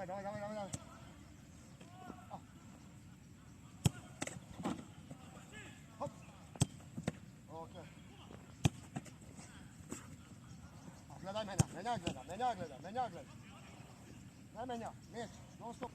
Dawaj, dawaj, dawaj, dawaj. Ah. Ah. Hop. Okej. A gledaj mene, mene gleda, mene gleda, mene gleda. Ne mene, neće, non stop.